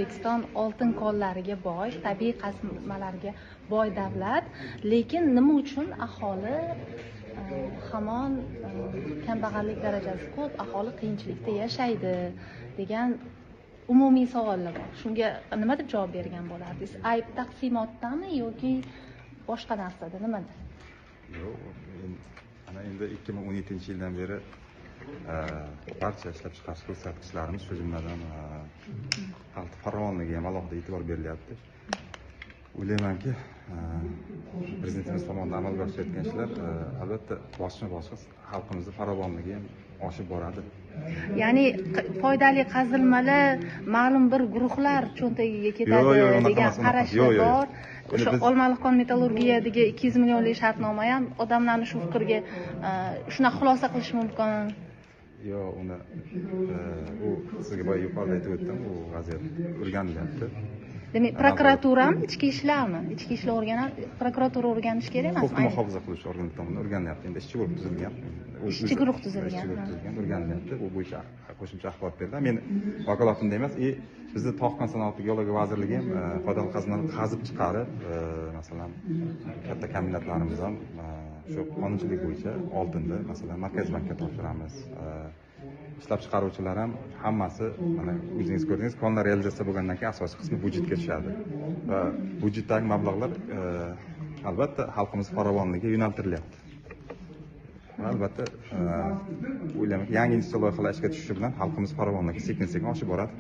O'zbekiston oltin konlariga boy, tabiiy qazilmalarga boy davlat, lekin nima uchun aholi hamon kambag'allik darajasi ko'p, aholi qiyinchilikda yashaydi degan umumiy savollar bor. Shunga nima deb javob bergan bo'lardingiz? Ayb taqsimotdami yoki boshqa narsada, nimada? Yo'q, ana endi 2017-yildan beri barcha ishlab chiqarish ko'rsatkichlarimiz, shu jumladan xalq farovonligiga ham alohida e'tibor berilyapti. O'ylaymanki, prezidentimiz tomonidan amalga oshirilayotgan ishlar albatta bosqichma-bosqich xalqimizni farovonligi ham oshib boradi. Ya'ni foydali qazilmalar ma'lum bir guruhlar cho'ntagiga ketadi degan qarashlar bor. O'sha Olmaliq kon metallurgiyadagi 200 millionlik shartnoma ham odamlarni shu fikrga shunaqa xulosa qilish mumkin. Yo'q, uni u sizga boya yuqorida aytib o'tdim, u vaziyat o'rganilyapti. Demak, prokuraturami, ichki ishlarmi? Ichki ishlar organi, prokuratura o'rganishi kerak emasmi? Huquqni muhofaza qiluvchi organ tomonidan o'rganilyapti. Endi ishchi guruh tuzilgan. Ishchi guruh tuzilgan. Ishchi guruh tuzilgan, o'rganilyapti. U bo'yicha qo'shimcha axborot berildi. Men vakolatimda emas, bizni tog' kon sanoati geologiya vazirligi ham foydali qazilmalarni qazib chiqarib, masalan, katta kombinatlarimiz ham shu qonunchilik bo'yicha oltinni, masalan, Markaziy bankka topshiramiz. Ishlab chiqaruvchilar ham hammasi, mana o'zingiz ko'rdingiz, konlar realizatsiya bo'lgandan keyin asosiy qismi byudjetga tushadi va byudjetdagi mablag'lar albatta xalqimiz farovonligiga yo'naltirilyapti. Va albatta o'ylayman, yangi investitsiya loyihalar ishga tushishi bilan xalqimiz farovonligi sekin-sekin oshib boradi.